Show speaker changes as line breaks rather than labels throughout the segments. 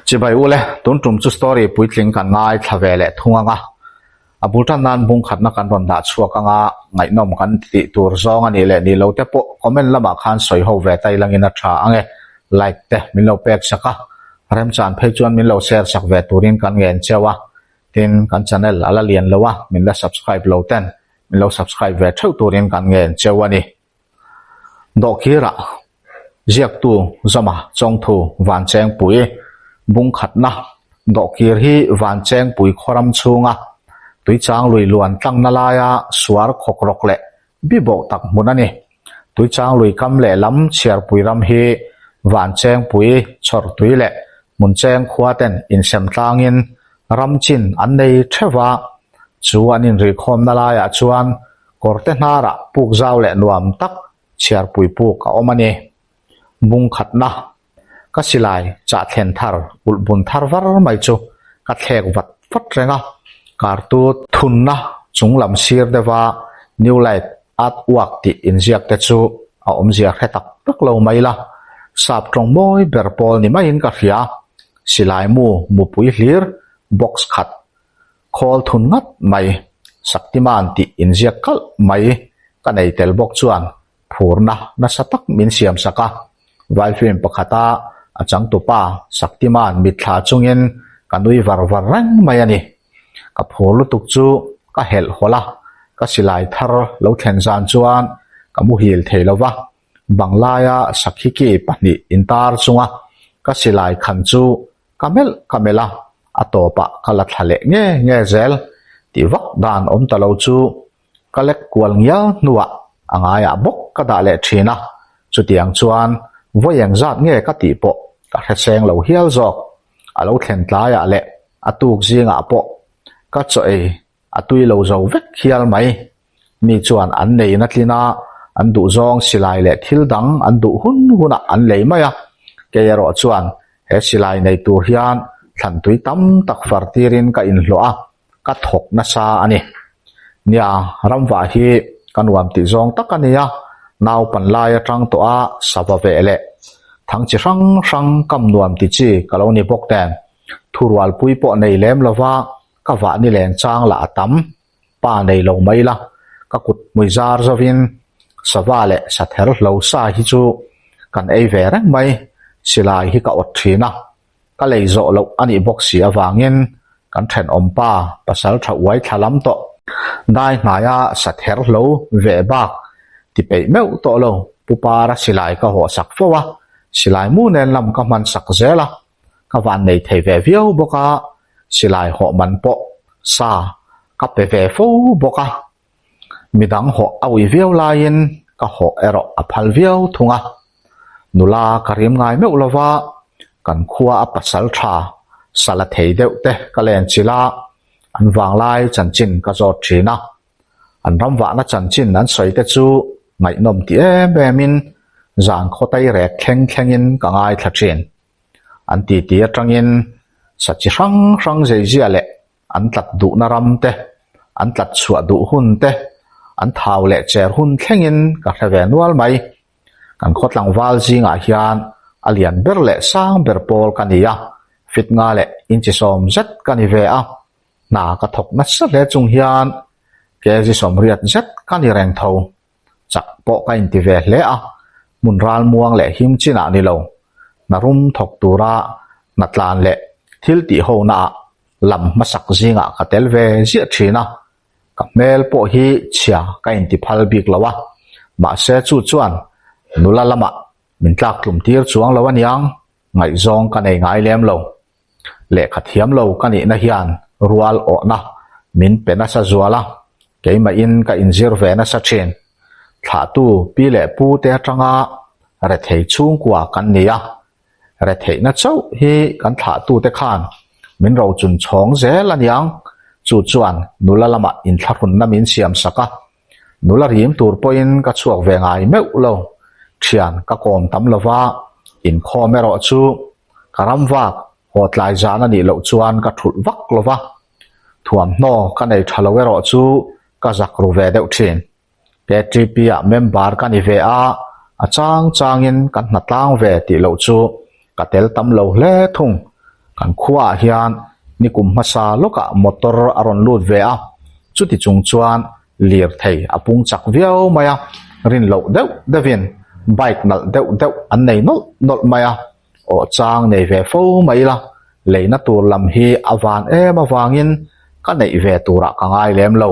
Chibai ule, tun tum chu story puitling kan ngaithla ve leh thung ang a. A bul tan nan bung khatna kan rawn dah chhuak ang a, ngaihnawm kan tih tur zawng a nih leh nih lo te pawh comment lamah khan sawi ho ve ta ilangin a tha ang e. Like te min lo pek sak a, remchan phei chuan min lo share sak ve turin kan ngen cheu a. Tin, kan channel a la lian lo a, min la subscribe lo ten min lo subscribe ve theuh turin kan ngen cheu a ni. Dawhkirah ziaktu Zama Chawngthu Vanchengpui bungkhatna dawhkir hi Vanchengpui khawram chhunga Tuichang lui luan tlangna laia suar khawkrawk leh bibawh tak hmun a ni. Tuichang lui kam lehlam Chhiarpui ram hi Vanchengpui Chhawrtui leh Hmuncheng khua ten insem tlangin ram chin an nei theuh va, chu an inrihkhawmna laiah chuan Kawrte hnarah puk zau leh nuam tak chhiarpui puk a awm a ni. Bung khatna ka silai chah thlen thar ulh bun thar var mai chu ka thlek vat vat reng a, kartu thunna chung lam sir deuha New Light Art Work tih inziak te chu a awmzia hre tak tak lo mai la, sap tawng mawi ber pawl ni maiin ka hria, silai mu mupui hlir box khat Khawl thun ngat mai, Saktiman tih inziak kalh mai ka nei tel bawk chuan phurna nasa tak min siam sak a. Vai film pakhata a changtupa Saktiman mitthla chungin ka nui var var reng mai a ni. Ka phur lutuk chu ka helh hawlh a, ka silai thar lo thlen zan chuan ka muhil thei lo va, banglaia sakhiki pahnih intar chunga ka silai khan chu Ka melh ka melh a, a tawpah ka la thla leh nge nge zel tih vak dan awm ta lo chu ka lek kual ngial hnuah a ngaiah bawk ka dah leh thin a, chutiang chuan vawi eng zat nge ka tih pawh ka hre seng lo hial zawk. A lo thlen tlaiah leh a tuk zingah pawh ka chaw ei A tui lo zo vek hial mai. Mi chuan an nei na tlin a, an duhzawng silai leh thil dang an duh hun hunah an lei mai a. Kei erawh chuan he silai nei tur hian thlan tui tam tak far tirin ka inhlawh a, ka thawk nasa a ni. Nia, ramvah hi ka nuam tih zawng tak a ni a, naupan lai atang tawh a sava veh leh thang chi hrang hrang kam nuam ti chi ka lo ni bawk nen, thurualpui pawh nei lem lova Ka vah ni leng chang lah a tam, pa nei lo mai la, ka kut hmui zar zovin sava leh sather hlo sa hi chu kan ei ve reng mai, silai hi ka awt thin a, ka lei zawh loh a nih bawk si avangin kan thenawm pa pasal tha uai thla lam tawh. Dai hnaia sather hlo ve bak ti peih meuh tawh lo, pu para silai ka hawh sak fo a, silai mu nen lam ka hman sak zel a, Ka van nei thei ve viau bawk a, silai hawh man pawh sa ka pe ve fo bawk a. Midang hawh a ui viau laiin ka hawh erawh a phal viau thung a. Nula ka rim ngai meuh lo va, kan khua a pasal tha sala thei deuh te ka len chilh a, an vanglai chanchin ka zawt thin a. An ramvahna chanchin an sawi te chu ngaihnawm ti em emin zan khawtai rek thleng thlengin ka ngaithla thin. An titi atangin sa chi hrang hrang zeizia leh an tlat duhna ram te, an tlat chhuah duh hun te, an thau leh cher hun thlengin ka hre ve nual mai. Kan khaw tlangval zingah hian a lian ber leh sang ber pawl ka ni a, fit nga leh inchi sawm zet ka ni ve a, hna ka thawk nasa hle chung hian kg sawmriat zet ka ni reng tho. Chak pawh ka inti ve hle a, hmun ralmuang leh him chinah ni lo, hna rum thawk tura hna tlan leh thil tih honaah lam hmasak zingah ka tel ve ziah thin a, ka hmel pawh hi chhia ka inti phal bik lo a, mahse chu chuan nula lamah min tlak tlum tir chuang lo aniang, ngaihzawng ka nei ngai lem lo. Lehkha thiam lo ka nihna hian rual awhna min pe nasa zual a, keimahin ka inzir ve nasa thin. Thlahtu pi leh pu te atanga rethei chhungkua kan ni a, retheihna chauh hi kan thlahtute khan min rochun chhawng zel aniang, chu chuan nula lamah inthlahrunna min siam sak a, Nula rim tur pawhin ka chhuak ve ngai meuh lo, thian ka kawm tam lo va, inkhawm erawh chu ka ram vak haw tlai zan a nih loh chuan ka thulh vak lo va, thuamhnaw ka nei tha lo erawh chu ka zak ru ve deuh thin. KTP ah member ka ni ve a, a chang changin kan hnatlang ve tih loh chu ka tel tam lo hle thung. Kan khuaah hian nikum hmasa lawkah motor a rawn lut ve a, chuti chung chuan lirthei a pung chak viau mai a, rin loh deuh deuhin bike nalh deuh deuh an nei nawlh nawlh mai a, aw chang nei ve fo mai ila, leina tur lam hi a van em avangin ka neih ve turah ka ngai lem lo.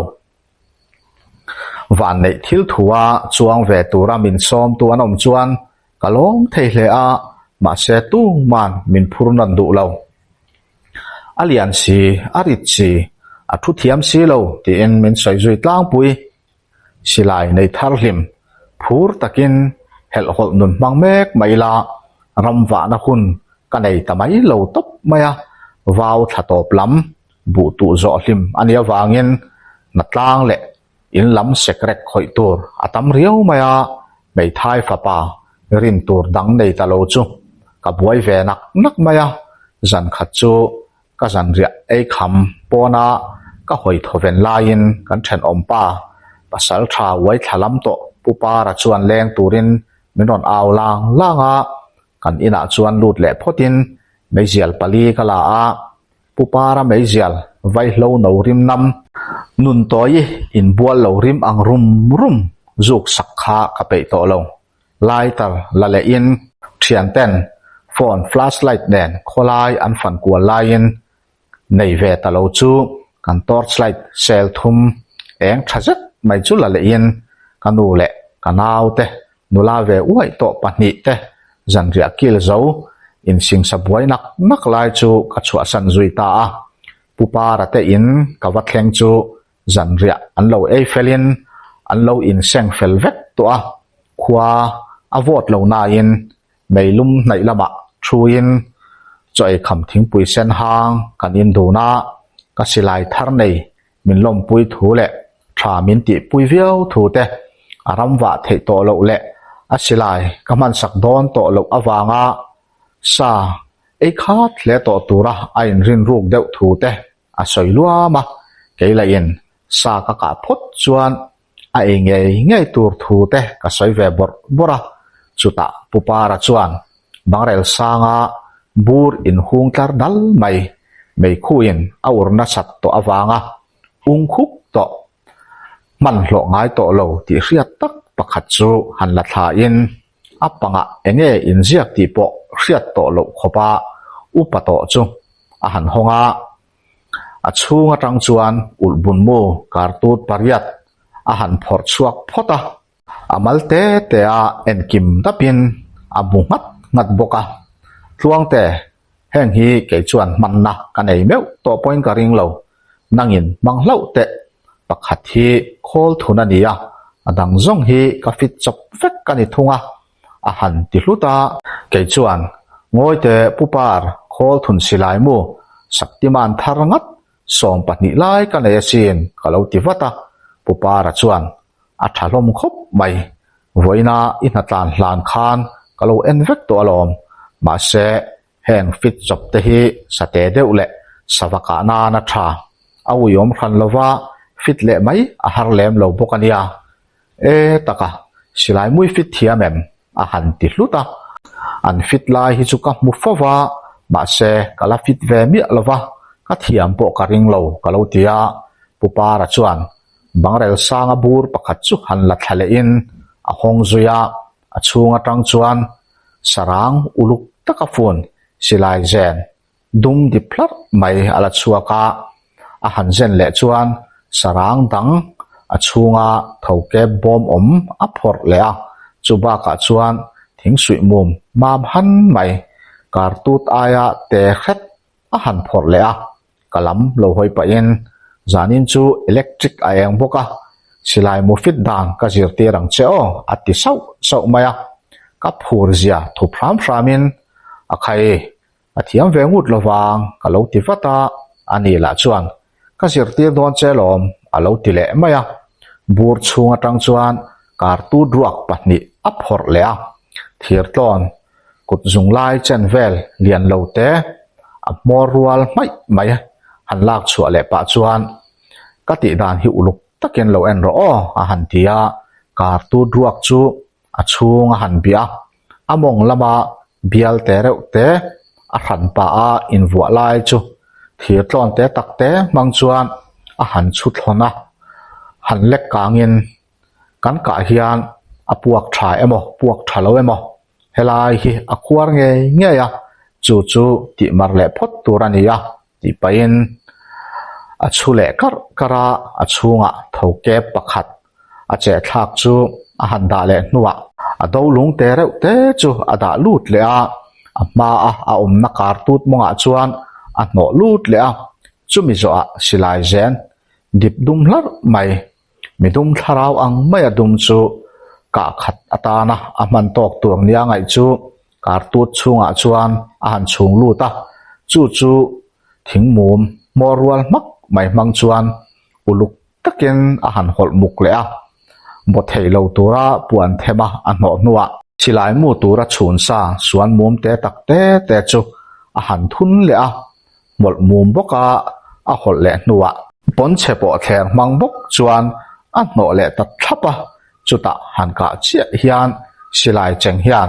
Vanneih thil thua chuang ve tura min sawmtu an awm chuan ka lawm thei hle a, mahse tuman min phur nawn duh lo. A lian si, a rit si, a thu thiam si lo tiin min sawi zui tlangpui. Silai nei thar hlim, phur takin helhhawlh nun hmang mek mai ila, ram vahna hun ka nei ta mai lo tawp mai a, vau thla tawp lam buh tuh zawh hlim a nih avangin hnatlang leh in lam sekrek khawih tur a tam riau mai a, hmeithai fapa rin tur dang nei ta lo chu ka buai ve nak nak mai a, zan khat chu ka zanriah ei kham pawna ka hawi thawven laiin kan thenawm pa pasal tha uai thla lam tawh Pu Para chuan leng turin min rawn au lang lang a, kan inah chuan lut leh phawtin meizial pali ka la a, Pu Para meizial vaihlo no rim nam. Nun tawi inbual lo rim ang rum rum zuk sak kha ka peih tawh lo. Lighter la lehin thianten phone flashlight nen khawlai an fan kual laiin nei ve ta lo chu kan torchlight sel thum eng tha zet mai chu la lehin ka nu leh ka naute nula ve uaih tawh pahnih te zanriah kil zo insingsa buai nak nak lai chu ka chhuahsan zui ta a. Pu Para te in ka va thleng chu Zanriah an lo ei felin an lo inseng fel vek tawh a, khua a vawt lo nain meilum hnaih lamah thuin chaw eikham thingpui sen hang kan in dun a, ka silai thar nei min lawmpui thu leh tha min tihpui viau thu te a ram vah theih tawh loh leh a silai ka hmansak dawn tawh loh avanga sa ei khat hle tawh tura a inrinruk deuh thu te A sawi luam a, kei lahin sa ka kah phawt chuan a ei ngei ngei tur thu te ka sawi ve bawrh bawrh a, chutah Pu Para chuan bangrel sanga bur inhung tlar dal mai meikhuin a ur nasat tawh avanga ung khuk tawh hman hlawh ngai tawh lo tih hriat tak pakhat chu han la thlain a pangah enge inziak tih pawh hriat tawh loh khawpa upa tawh chu a han hawng a, a chhung atang chuan ulh bunmu kartut pariat a han phawrh chhuak phawt a, a mal te te a enkim dapin a bu nghat nghat bawk a, Tluangte, heng hi kei chuan hmanna ka nei meuh tawh pawhin ka ring lo, nangin hmang hlauh teh, pakhat hi khawl thun a ni a, a dang zawng hi ka fit chawp vek a ni thung a. A han ti hlut a. Kei chuan, Ngawite Pu Par, khawl thun silai mu, Saktiman thar ngat, 12 lai ka nei asin, ka lo ti vat a. Pu Para chuan, A tha hlawm khawp mai, vawiina i hnatlan hlan khan ka lo en vek tawh alawm, mahse, heng fit chawp te hi sate deuh leh sava kah nan a tha, a uiawm hran lova fit leh mai a har lem lo bawk a nia. E taka, silai mui fit thiam em? a han ti hlut a. An fit lai hi chu ka hmu fo va, mahse ka la fit ve miah lo va, ka thiam pawh ka ring lo ka lo ti a. Pu Para chuan bangrel sanga bur pakhat chu han la thla lehin a hawng zui a, a chhung atang chuan sarang uluk taka fun silai zen Dum dip hlarh mai a la chhuak a, a han zen leh chuan sarang dang a chhunga tho kep bawm awm a phawrh leh a, chu bakah chuan thingsuih mum mam han mai kartut aia te hret a han phawrh leh a, ka lam lo hawi pahin zanin chu electric a eng bawk a, silai mu fit dan ka zirtir ang che aw a ti sauh sauh mai a, ka phur zia thup hram hramin a khai. A thiam ve ngut lo vang, ka lo ti vat a, ani lah chuan, Ka zirtir dawn che lawm, a lo ti leh mai a. Bur chhung atang chuan kartut ruak pahnih a phawrh leh a, thirtlawn kut zung lai chen vel lian lo te a hmawr rual hmaih mai han lak chhuah leh pah chuan, Ka tih dan hi uluk takin lo en rawh aw, a han ti a, kartut ruak chu a chhung a han bih a, a mawng lama bial te reuh te A hran pah a invuah lai chu thir tlawn te tak te hmang chuan a han chhu thlawn a, han lek kangin kan kah hian a puak tha emaw puak tha lo emaw helai hi a khuar ngei ngei a, chu chu tih mar leh phawt tur a ni a tih pahin a chhu leh karh karh a, a chhungah tho kep pakhat a cheh thlak chu a han dah leh hnuah a do lung te reuh te chu a dah lut leh a, a hmaa a awmna kar tut mawngah chuan a hnawh lut leh a, chumi zawhah silai zen dip dum hlarh mai. Mi dum thlarau ang maia dum chu kah khat atana a hman tawk tur nia ngaih chu kartut chhungah chuan a han chhung lut a, chu chu thing mum hmawr rual hmak mai hmang chuan uluk takin a han hawlh muk leh a, baw theih lo tura puan thema a hnawh hnuah silai mu tura chhun sa suan mum te tak te te chu a han thun leh a. Hmawlh mum bawka a hawlh leh hnuah pawnchhe pawh thler hmang bawk chuan a hnawh leh ta thlap a, chutah han kah chiah hian silai cheng hian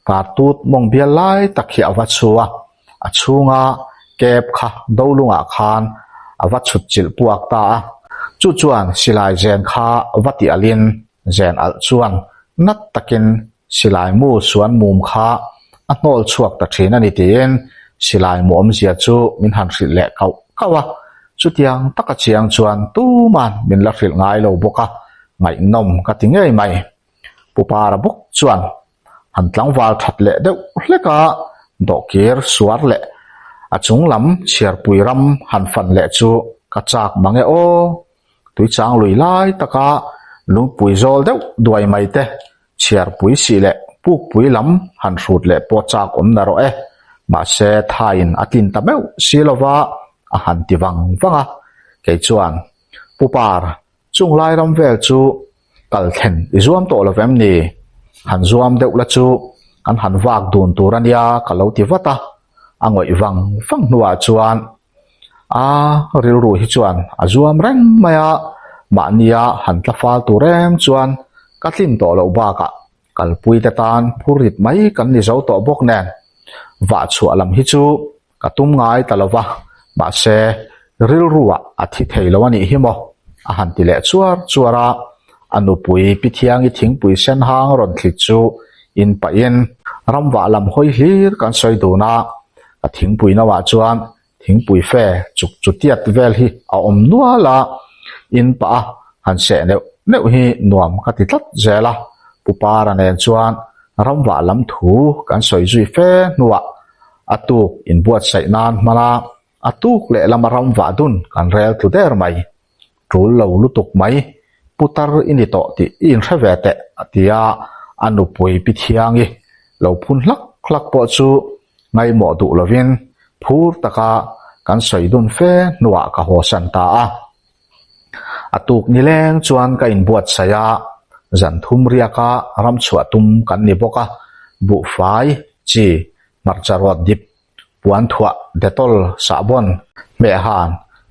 kartut mawng bial lai tak hi a va chhu a, a chhunga kep kha dolungah khan a va chhut chilh puak ta a, chu chuan silai zen kha va ti alhin zen alh chuan nat takin Silai mu suan mum kha a hnawl chhuak ta thin a ni tiin silai mu awmzia chu min han hrilh leh kauh kauh a, chutiang taka chiang chuan tuman min la hrilh ngai lo bawk a, ngaihnawm ka ti ngei mai. Pu Para bawk chuan han tlangval that leh deuh hlek a, dawhkir suar leh a chung lam chhiarpui ram han fan leh chu ka chak mang e aw. Tuichang lui lai taka lungpui zawl deuh duai mai te Chhiarpui sih leh pukpui lam han hrut leh pawh chak awm na rawh e. Mahse thaiin a tlin ta meuh si lova a han ti vang vang a. Kei chuan, Pu Par, chung lai ram vel chu kal thlen i zuam tawh lo vem ni? Han zuam deuh la chu kan han vak dun tur a nia ka lo ti vat a. A ngawih vang vang hnuah chuan, A rilru hi chuan a zuam reng mai a, mahnia han tla fal tur em chuan ka tlin tawh loh bakah kalpuite tan phurrit mai kan ni zo tawh bawk nen vah chhuah lam hi chu ka tum ngai ta lo va, mahse rilruah a thi thei lo a nih hi maw a han ti leh chuar chuar a, a nupui Pithiangi thingpui sen hang rawn thlit chu in pahin ramvah lam hawi hlir kan sawi dun a, ka thingpui no ah chuan thingpui fe chuk chu tiat vel hi a awm nual a, in pah a han seh neuh neuh hi nuam ka ti tlat zel a, Pu Para nen chuan ramvah lam thu kan sawi zui fe hnuah a tuk inbuatsaih nan hman a, a tuk leh lama ramvah dun kan rel tlu der mai. Tul lo lutuk mai, putar i ni tawh tih i inhre ve teh a ti a, a nupui Pi Thiangi lo phun hlak hlak pawh chu ngaimawh duh lovin phur taka kan sawi dun fe hnuah ka hawsan ta a. A tuk nileng chuan ka inbuatsaih a, zan thum riaka ramchhuah tum kan ni bawk a, buhfai, chi, hmarcha rawt dip puan thuah Dettol sahbawn hmehhan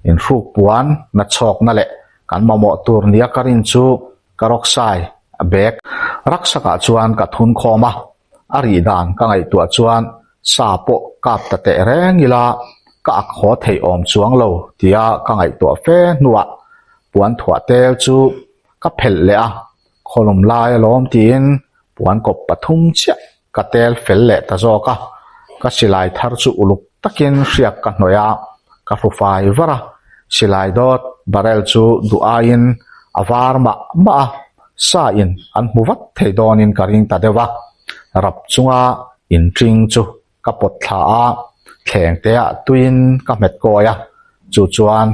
inhruk puan na chhawkna leh kan mamawh tur nia ka rin chu ka rawksai a bag raksakah chuan ka thun khawm a, a rih dan ka ngaihtuah chuan sa pawh kap ta teh reng ila ka ak haw theih awm chuang lo tia ka ngaihtuah fe hnuah puan thuah tel chu ka phelh leh a, khawlum lai alawm tiin puan kawp pathum chiah Ka tel fel leh ta zawk a, ka silai thar chu uluk takin hriak ka hnawih a, ka hru fai var a, silai dawt barrel chu duh aiin a var mah mah a, sa in an hmu vat thei dawnin ka ring ta deuh a, rap chunga inṭing chu ka pawt thla a, thleng te ah tuiin ka hmet kawi a, chu chuan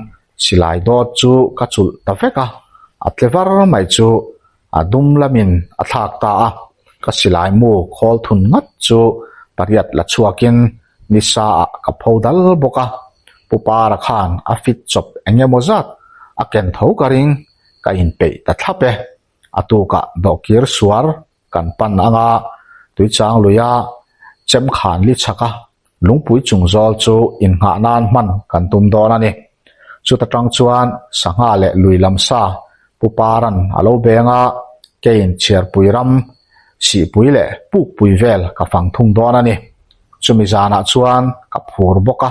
silai dawt chu ka chulh ta vek a, a tle var mai chu A dum lamin a thlak ta a, ka silai mu khawl thun ngat chu pariat la chhuakin nisa ah ka pho dal bawk a, Pu Para khan a fit chawp eng emaw zat a ken tho ka ring, ka inpeih ta thlap e. A tukah dawhkir suar kan pan anga Tuichang luia chem khan li chhak a, lungpui chung zawl chu innghah nan hman kan tum dawn a ni. Chuta tang chuan sangha leh lui lam sa Pu Paran a lo beng a, keiin chhiarpui ram, sihpui leh pukpui vel ka fang thung dawn a ni. Chumi zanah chuan ka phur bawk a,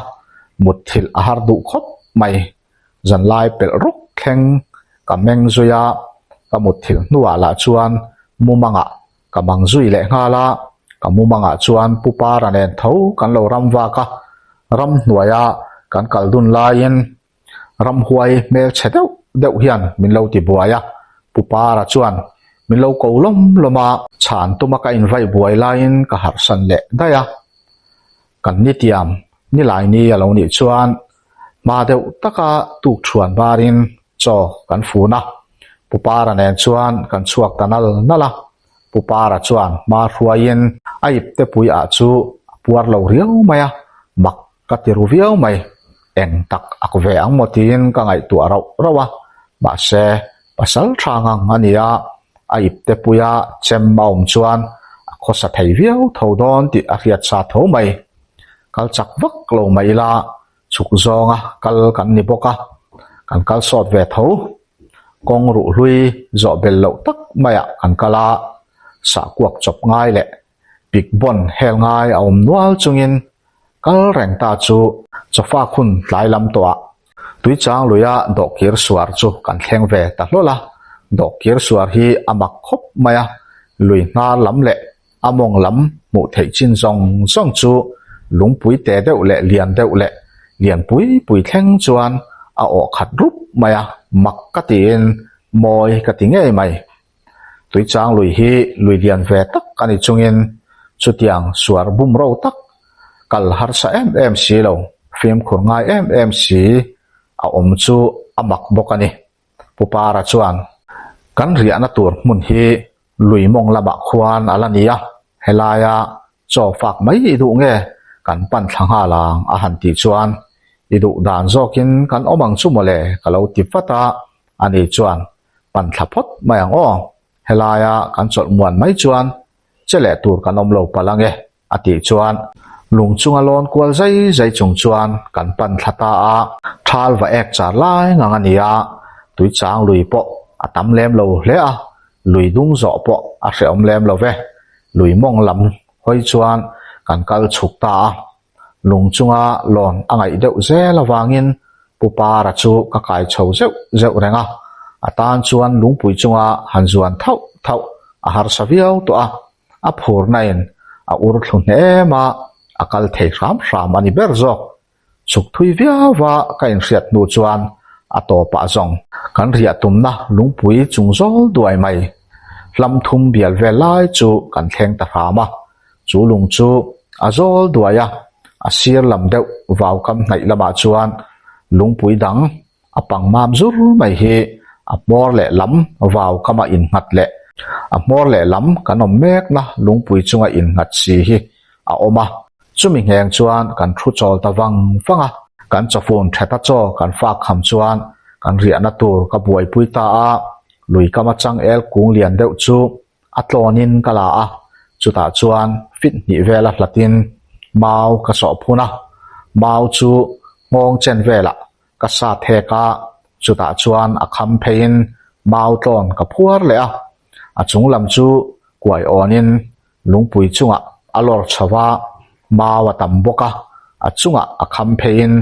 mutthilh a har duh khawp mai. Zanlai pelh rawk thleng ka meng zui a, ka mutthilh hnuah lah chuan mumangah ka mang zui leh nghal a, ka mumangah chuan Pu Para nen tho kan lo ram vak a, ramhnuaia kan kal dun laiin Ramhuai hmelchhe deuh deuh hian min lo ti buai a, Pu Para chuan min lo ko lawm lawm a, chhan tuma ka invaih buai laiin ka harhsan leh daih a, kan nitiam nilaini a lo nih chuan hma deuh taka tuk chhuan barin chaw kan fun a, Pu Para nen chuan kan chhuak ta nal nal a, Pu Para chuan hma hruaiin a ipte pui ah chu a puar lo riau mai a, mak Ka ti ru viau mai, eng tak ak ve ang maw tiin ka ngaihtuah rauh rauh a, mahse pasal tha ngang a nia, a ipte puia chem a awm chuan a khawsa thei viau tho dawn tih a hriat sa tho mai. Kal chak vak lo mai ila chhuk zawnga kal kan ni bawk a, kan kal sawt ve tho. Kawng ruhhlui zawh bel loh tak maiah kan kal a, sahkuak chawp ngai leh Pik bawn hel ngai a awm nual chungin kal reng ta chu chawfak hun tlai lam tawhah Tuichang luia dawhkir suar chu kan thleng ve ta hlawl a, dawhkir suar hi a mak khawp mai a, lui hnar lam leh a mawng lam hmuh theih chin zawng zawng chu lungpui te deuh leh lian deuh leh lian pui pui thleng chuan a awh khat rup mai a, mak ka tiin mawi ka ti ngei mai. Tuichang lui hi lui lian ve tak a ni chungin chutiang suar bum ro tak kal harsa em em si lo, fimkhur ngai em em si a awm chu a mak bawk a ni. Pu Para chuan, Kan riahna tur hmun hi lui mawng lamah khuan a la ni a, helaia chaw fak mai i duh nge kan pan thla nghal ang a han tih chuan i duh dan zawkin kan awm ang chu mawle ka lo ti vat a, ani chuan pan thla phawt mai ang aw, helaia kan chawlh muan mai chuan che leh tur kan awm lo palh ange a tih chuan lung chunga lawn kual zai zai chung chuan kan pan thla ta a, thal va ek char lai ngang a ni a, tuichang lui pawh a tam lem lo hle a, lui dung zawh pawh a hrehawm lem lo ve, lui mawng lam hawi chuan kan kal chhuk ta a. Lung chunga lawn a ngaih deuh zel avangin Pu Para chu ka kai chho zeuh zeuh reng a, a tan chuan lungpui chunga han zuan thauh thauh a harsa viau tawh a, a phurna in a ur thlu hnem a, a kal thei hram hram a ni ber zawk. Chhuk thui viau va ka inhriat hnu chuan a tawpah zawng kan riah tumna lungpui chung zawl duai mai hlam thum bial vel lai chu kan thleng ta hram a, chu lung chu a zawl duai a, a sir lam deuh vau kam hnaih lamah chuan lungpui dang a pang mam zur mai hi a hmawr leh lam vau kama innghat leh a hmawr leh lam kan awm mekna lungpui chunga innghat si hi a awm a. Chumi ngheng chuan kan thu chawl ta vang vang a, kan chawfun theta chaw kan fak kham chuan kan riahna tur ka buaipui ta a, lui kama changel kung lian deuh chu a tlawnin ka la a, chutah chuan fit hnih vela hlatin mau ka sawh phun a, mau chu nghawng chen velah ka sa thek a, chutah chuan a kham pheiin mau tlawn ka phuar leh a, a chung lam chu kuai awnin lungpui chungah a lawr chho a, mau a tam bawk a, a chungah a kham pheiin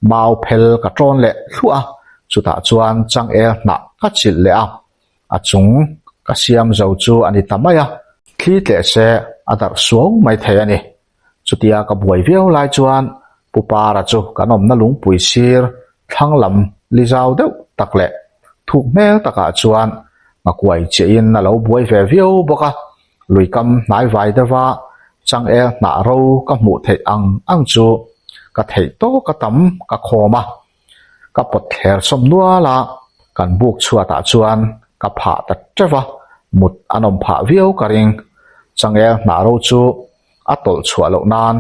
mau phel ka tawn leh thluah a, chutah chuan changel hnah ka chilh leh a, a chung ka siam zo chu a ni ta mai a, thli tleh se a darh suau mai thei a ni. Chutia ka buai viau lai chuan Pu Para chu kan awmna lungpui sir thlang lam li zau deuh tak leh thuk hmel takah chuan ngakuai chiahin a lo buai ve viau bawk a, luikam hnai vai deuha changel hnah ro ka hmuh theih ang ang chu ka theih tawk a tam ka khawm a, ka pawt thler sawm nual a, kan buk chhuatah chuan ka phah ta teuh a, mut an awm phah viau ka ring. Changel hnah ro chu a tawlh chhuah loh nan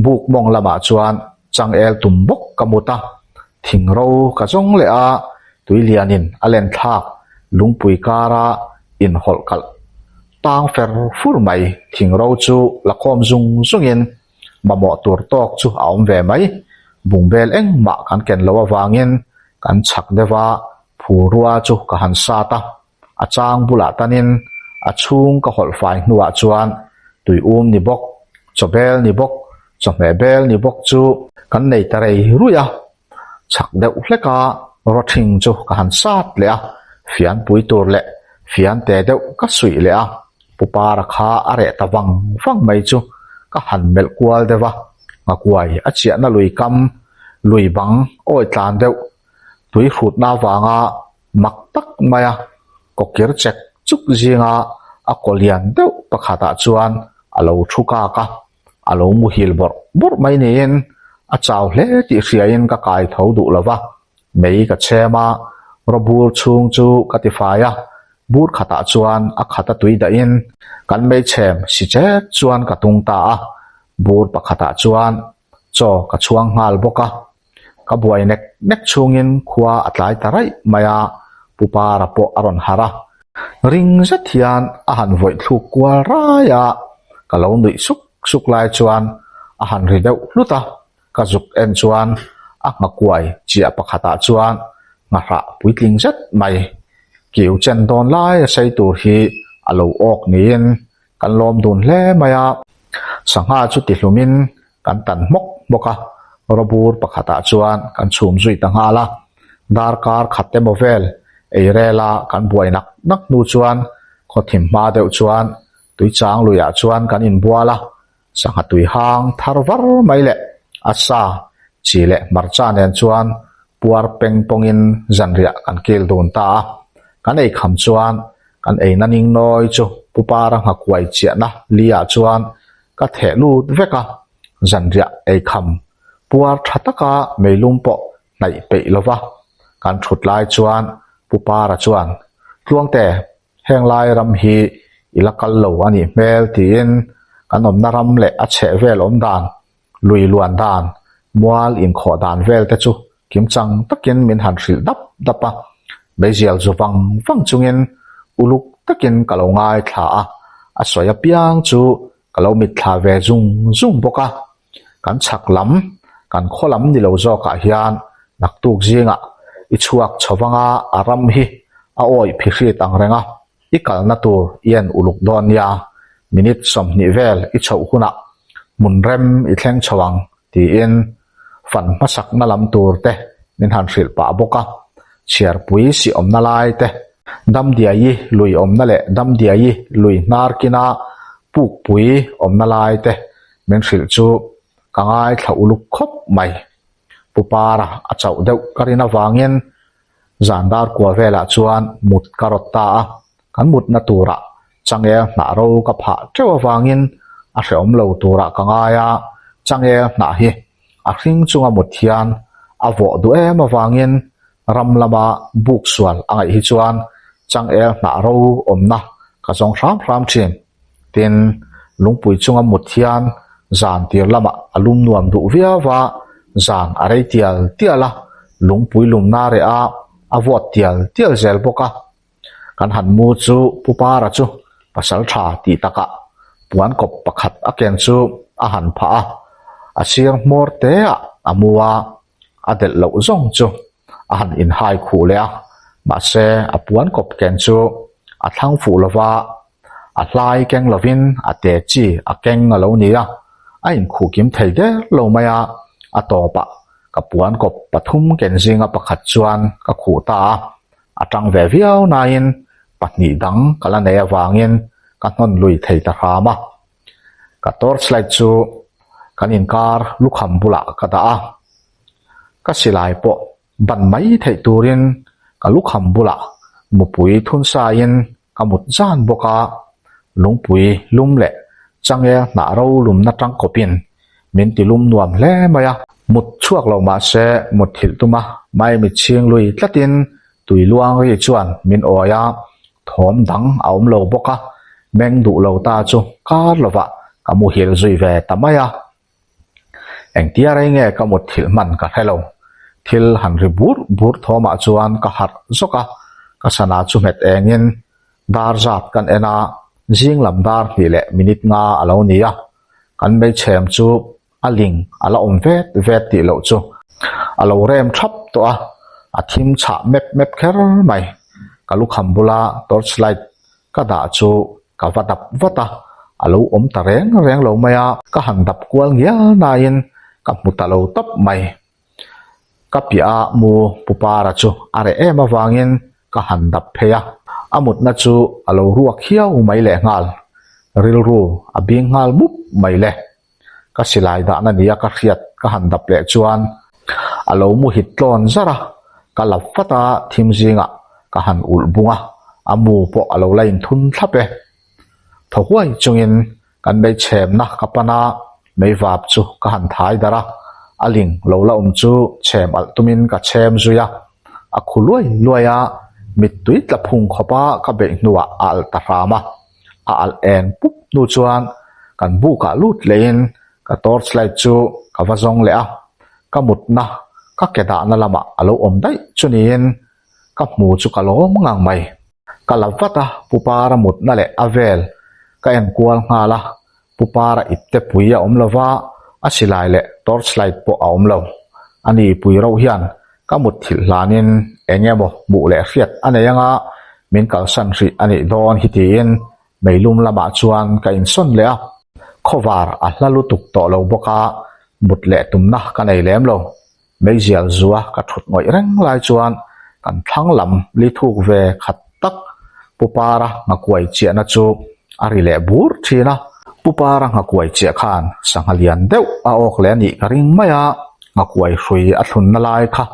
buk mawng lamah chuan changel tum bawk ka mut a, thing ro ka zawng leh a, tui lianin a len thlak lungpui kara inhawlh kalh tang fer fur mai thing ro chu la khawm zung zungin mamawh tur tawk chu a awm ve mai. Bungbel engmah kan ken loh avangin kan chhak deuh a, phurua chu ka han sat a. A chang bulah tanin a chhung ka hawlh fai hnuah chuan tuium ni bawk, chawbel ni bawk, Chawhmeh bel ni bawk chu kan nei ta rei ruih a, chhak deuh hleka rawthing chu ka han sat leh a, fian pui tur leh fian te deuh ka suih leh a, Pupara kha a reh ta vang vang mai chu ka han melh kual deuh a, nghakuai a chiahna lui kam, lui bang awi tlan deuh, tui hrutna avanga mak tak maia kawkir chek chuk zinga a kaw lian deuh pakhatah chuan a lo thu kak a, a lo muhil bawrh bawrh mai niin a chau hle tih hriain ka kai tho duh lo va, mei ka chhem a, rawbur chhung chu ka tifai a, bur khatah chuan a khata tui dahin kan meichhem si chet chuan ka tung ta a, bur pakhatah chuan chaw ka chhuang nghal bawk a, ka buai nek nek chhungin khua a tlai ta raih mai a, Pu Para pawh a rawn harh a, ring zet hian a han vawih thluk kual rai a, ka lo nuih suk suk lai chuan a han ri deuh hlut a, ka zuk en chuan a nghakuai chiah pakhatah chuan nghahrah puitling zet mai kiu chen dawn lai a sei tur hi a lo awk niin kan lawm dun hle mai a, sangha chu tihlumin kan tan hmawk hmawk a, rawbur pakhatah chuan kan chhum zui ta nghal a, darkar khat emaw vel ei rela kan buai nak nak hnu chuan khawthim hma deuh chuan tuichang luiah chuan kan inbual a, sangha tui hang thar var mai leh a sa chi leh hmarcha nen chuan puar peng pawngin zanriah kan kil dun ta a, kan ei kham chuan kan eina ning nawi chu Pupara nghakuai chiahna li-ah chuan ka theh lut vek a, zanriah ei kham puar tha taka meilum pawh hnaih peih lo va, kan thut lai chuan Pu Para chuan, Tluangte, heng lai ram hi i la kal lo a nih hmel tiin kan awmna ram leh a chheh vel awm dan, lui luan dan, mual inkhawh dan vel te chu kimchang takin min han hrilh dap dap a, meizial zu vang vang chungin uluk takin ka lo ngaithla a, a sawi apiang chu ka lo mitthla ve zung zung bawk a, kan chhak lam, kan khaw lam ni lo zawkah hian naktuk zingah i chhuak chho vanga a ram hi a awih phihrit ang reng a, i kalna tur i en uluk dawn nia, minute 20 vel i chhoh hunah hmun rem i thleng chho ang tiin fan hmasakna lam tur te min han hrilh pah bawk a, chhiarpui si awmna lai te, Damdiaii lui awmna leh Damdiaii lui hnar kina pukpui awmna lai te min hrilh chu ka ngaithla uluk khawp mai. Pu Para a chauh deuh ka rin avangin zan dar kua velah chuan mut ka rawt ta a, kan mutna turah changel hnah ro ka phah teuh avangin a hrehawm lo turah ka ngai a, changel hnah hi a hring chunga mut hian a vawh duh em avangin ram lama buk sual a ngaih hi chuan changel hnah ro awmna ka zawng hram hram thin. Tin, lungpui chunga mut hian zan tir lamah a lum nuam duh viau a, zan a rei tial tial a, lungpui lumna reh a, a vawt tial tial zel bawk a. Kan han mu chu Pu Para chu pasal tha tih takah puan kawp pakhat a ken chu a han phah a, a sir hmawr te ah a mu a, a delh loh zawng chu a han inhai khuh leh a, mahse a puan kawp ken chu a thlang fuh lova, a hlai keng lovin a te chi a keng a lo ni a, a inkhuh kim thei der lo mai a, a tawpah ka puan kawp pathum ken zinga pakhat chuan ka khuh ta a, A tang ve viau nain pahnih dang ka la nei avangin ka hnawn lui thei ta hram a. Ka torch light chu kan inkar lukham bulah ka dah a, ka silai pawh ban mai theih turin ka lukham bulah mupui thun saiin ka mut zan bawk a, lungpui lum leh changel hnah ro lumna tangkawpin min ti lum nuam hle mai a. Mut chhuak lo mah se mut thilh tum a, maimit chhing lui tlatin tui luang ri chuan min awi a, thawm dang a awm lo bawk a, meng duh lo ta chu kar lovah ka muhil zui ve ta mai a. Engtia rei nge ka mut thilh hman ka hre lo. Thil han ri bur bur thawmah chuan ka harh zawk a, ka sana chu nghet engin dar zat kan en a, zing lam dar hnih leh minute nga a lo ni a, kan meichhem chu a ling a la awm vet vet tih loh chu a lo rem thap tawh a, a thim chhah mep mep kher mai. Ka lukham bula torch light ka dah chu ka va dap vat a. A lo awm ta reng reng lo mai a, ka han dap kual ngial nain ka hmu ta lo tawp mai. Ka piah a mu Pu Para chu a reh em avangin ka han dap phei a, a mutna chu a lo ruak hiau mai lehnghal. Rilru a bing nghal mup mai le. Ka silai dahna nia ka hriat ka han dap leh chuan a lo mu hit tlawn zar a, ka lap vat a, thim zingah ka han ulh bung a, a mu pawh a lo la inthun thlap e. Thaw huai chungin kan mei chhemna ka pan a, mei vap chu ka han thai darh a, a ling lo la awm chu chhem alh tumin ka chhem zui a, a khu luai luai a, mittui tla phung khawpa ka beih hnuah a alh ta hram a. A alh eng pup hnu chuan kan bukah lut leiin ka torch light chu ka va zawng leh a, ka mutna ka ke dahna lamah a lo awm daih chu niin ka hmu chu ka lawm ngang mai. Ka la vat a, Pu Para mutna leh a vel ka en kual nghal a, Pu Para ipte pui a awm lova, a silai leh torch light pawh a awm lo. Ani pui rauh hian Ka mut thilh hlanin eng emaw hmuh leh hriat a nei anga min kalsan hrih a nih dawn hi tiin meilum lamah chuan ka insawn leh a. Khawvar a hla lutuk tawh lo bawk a, mut leh tumna ka nei lem lo. Meizial zua ka thut ngawih reng lai chuan kan thlang lam li thuk ve khat tak Pu Para nghakuai chiahna chu a ri leh bur thin a. Pu Para nghakuai chiah khan sangha lian deuh a awk leh a nih ka ring mai a. Nghakuai hrui a thlunna lai kha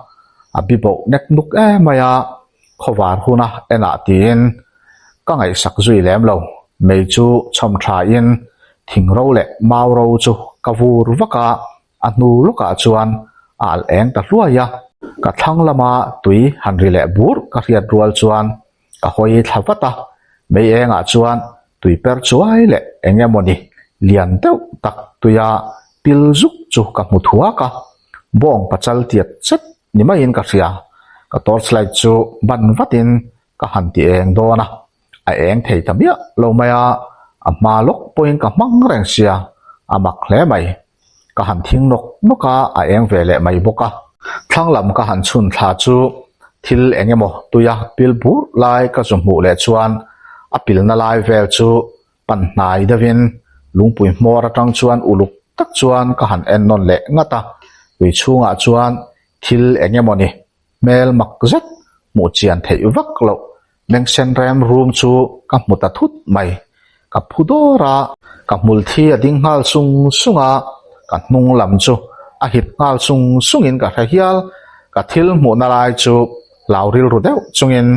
a bi boh nek nuk em mai a, khawvar huna enah tiin ka ngaihsak zui lem lo. Mei chu chhawm thain thing ro leh mau ro chu ka vur vak a, a hnu lawkah chuan a alh eng ta hluai a. Ka thlang lama tui han ri leh bur ka hriat rual chuan Ka hawi thla vat a, mei engah chuan tui per chuai leh eng emawni lian deuh tak tuia pil zuk chu ka hmu thuak a, bawng pachal tiat chet ni maiin ka hria. Ka torch light chu ban vatin ka han ti eng dawn a, a eng thei ta miah lo mai a, a hma lawk pawhin ka hmang reng sia, a mak hle mai. Ka han thing nawk nawk a, a eng ve leh mai bawk a. Thlang lam ka han chhun thla chu thil eng emaw tuia pil bur lai ka zu hmuh leh chuan a pilna lai vel chu pan hnai deuhin lungpui hmawr atang chuan uluk tak chuan ka han en nawn leh ngat a, tui chhungah chuan thil eng emaw ni Hmel mak zet hmuh chian theih vak loh mengsen rem rum chu ka hmu ta thut mai. Ka phu dawr a, ka hmul thi a ding nghal sung sung a, ka hnung lam chu a hip nghal sung sungin ka hre hial. Ka thil hmuhna lai chu hlau rilru deuh chungin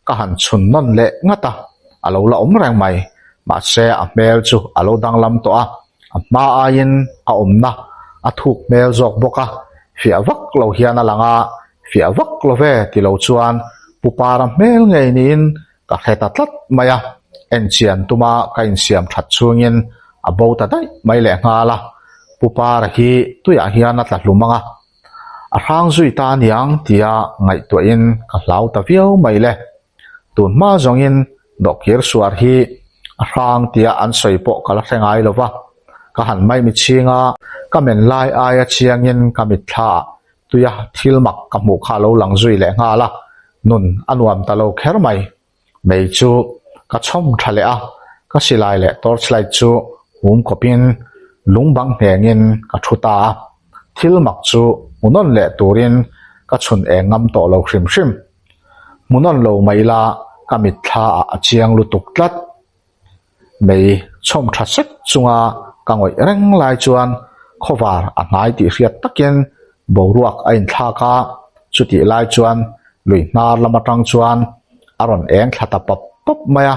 ka han chhun nawn leh ngat a, a lo la awm reng mai. Mahse a hmel chu a lo danglam tawh a, a hma aiin a awmna a thuk hmel zawk bawk a, fiah vak lo hian a lang a, fiah vak lo ve ti lo chuan Pu Para hmel ngei niin ka hre ta tlat mai a, enchian tuma ka insiam that chhungin a bo ta daih mai leh nghal a, Pu Para hi tuiah hian a tla hlum ang a, a hrang zui ta aniang tia ngaihtuahin ka hlau ta viau mai le. Tun hma zawngin dawhkir suar hi a hrang tia an sawi pawh ka la hre ngai lo va, ka han mai mitchhing a, ka men lai aia chiangin ka mitthlaah tuia thil mak ka hmuh kha a lo lang zui leh nghal a, nun a nuam ta lo kher mai. Mei chu ka chhawm tha leh a, ka silai leh torchlight chu hum khawpin lung bang nghengin ka thu ta a, thil mak chu hmuhnawn leh turin ka chhun eng ngam tawh lo hrim hrim. Hmuhnawn lo mai ila ka mitthla ah a chiang lutuk tlat. Mei chhawm tha sek chunga ka ngawih reng lai chuan khawvar a hnai tih hriat takin boruak a inthlak a, chutih lai chuan lui hnar lam atang chuan a rawn eng thla ta pap pap mai a,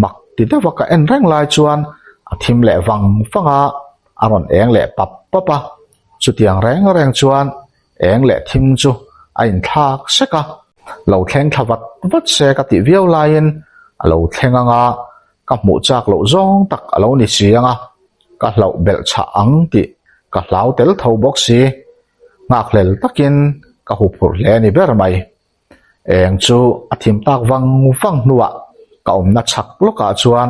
mak ti deuha ka en reng lai chuan a thim leh vang vang a, a rawn eng leh pap pap a, chutiang reng reng chuan eng leh thim chu a inthlak sek a, lo thleng thla vat vat se ka tih viau laiin a lo thleng ang a, ka hmuh chak loh zawng tak a lo ni si ang a, ka hlauh belh chhah ang tih ka hlau tel tho bawk si, nghakhlel takin ka huphurh hle a ni ber mai. Eng chu a thim tak vang vang hnuah ka awmna chhak lawkah chuan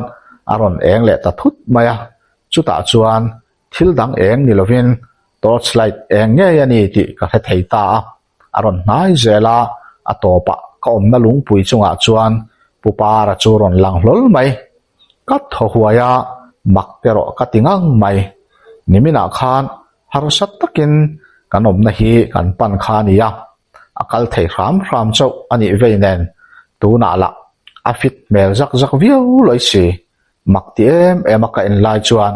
a rawn eng leh ta thut mai a, chutah chuan thil dang eng ni lovin torch light eng ngei a ni tih ka hre thei ta a, a rawn hnai zel a, a tawpah ka awmna lungpui chungah chuan Pu Para chu rawn lang hlawl mai. Ka thaw huai a. Mak erawh ka ti ngang mai. Niminah khan harsa takin kan awmna hi kan pan kha a ni a, a kal thei hram hram chauh a nih vei nen tunah lah a fit hmel zak zak viau lawi si. Mak ti em em a ka en lai chuan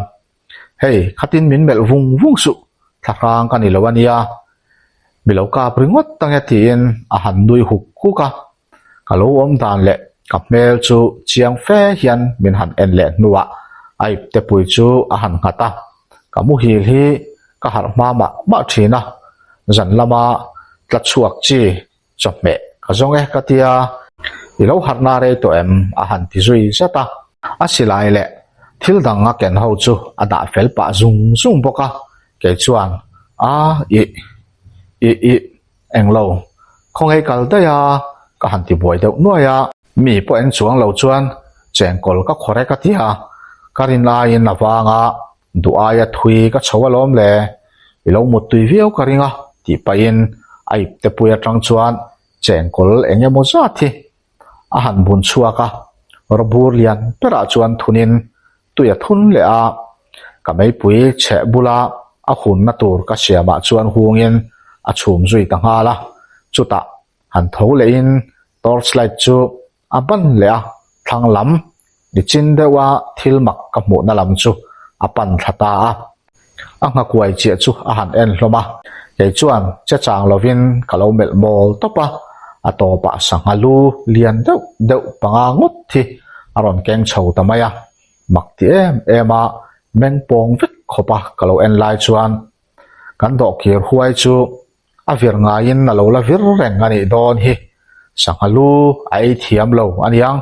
Hei, khatin min melh vung vung suh, thlahrang ka ni lo a nia. Mi lo kap ringawt ange tiin a han nui huk huk a. Ka lo awm dan leh ka hmel chu chiang fe hian min han en leh hnuah a iptepui chu a han nghat a. Ka muhil hi ka harh hma mah mah thin a, zan lama tla chhuak chi chawhmeh ka zawng e ka tia, i lo harhna rei tawh em? a han ti zui zat a. A silai leh thil dang a ken ho chu a dah fel pah zung zung bawk a, kei chuan a ih ih ih englo khawngaih kal daih a ka han ti buai deuh nuai a. Mi pawh en chuang lo chuan chengkawl ka khawr e ka tia, ka rin aiin a vang a Duh aia thui ka chho alawm le, i lo muttui viau ka ring a, tih pahin a iptepui atang chuan chengkawl eng emaw zat hi a han bun chhuak a, rawbur lian berah chuan thunin tui a thun leh a, ka meipui chheh bula a hunna tur ka siamah chuan hungin a chhum zui ta nghal a, chutah han tho lehin torch light chu A ban leh a thlang lam ni chin deuh a thil mak ka hmuhna lam chu a pan thla ta a. A nghakuai chiah chu a han en hlawm a, kei chuan che chang lovin ka lo melh mawl tawp a, a tawpah sangha lu lian deuh deuh panga ngawt hi a rawn keng chho ta mai a, mak ti em em a meng pawng vek khawp a ka lo en lai chuan kan dawhkir huai chu A vir ngaiin a lo la vir reng a nih dawn hi. Sangha lu a ei thiam lo a niang,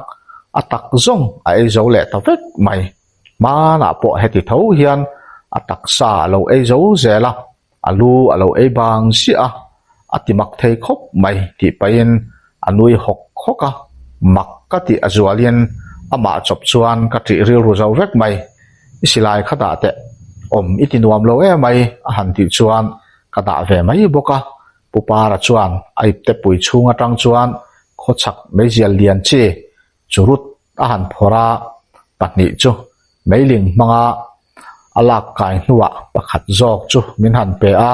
a tak zawng a ei zo leh ta vek mai. Hmanah pawh heti tho hian a taksa a lo ei zo zel a, a lu a lo ei bang ziah a, a ti mak thei khawp mai tih pahin a nui hawk hawk a, mak ka tih a zualin amah chawp chuan ka ṭih rilru zo vek mai. I silai kha dah teh, awm i ti nuam lo emai a han tih chuan Ka dah ve mai bawk a, Pu Para chuan a iptepui chhung atang chuan khawchhak meizial lian chi churut a han phawrh a, pahnih chu meiling hmanga a lak kai hnuah pakhat zawk chu min han pe a,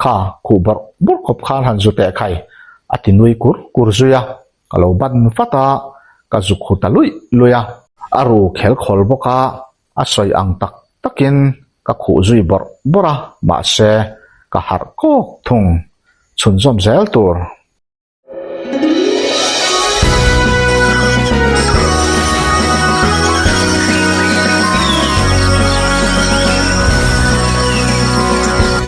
Kha khuh bawrh bawrh khawp khan han zu teh khai a ti nui kur kur zui a, ka lo ban vat a, ka zu khu ta luih luih a. A ru khel khawl bawk a, A sawi ang tak takin ka khuh zui bawrh bawrh a, mahse ka harh kawk thung. Chhunzawm zel tur.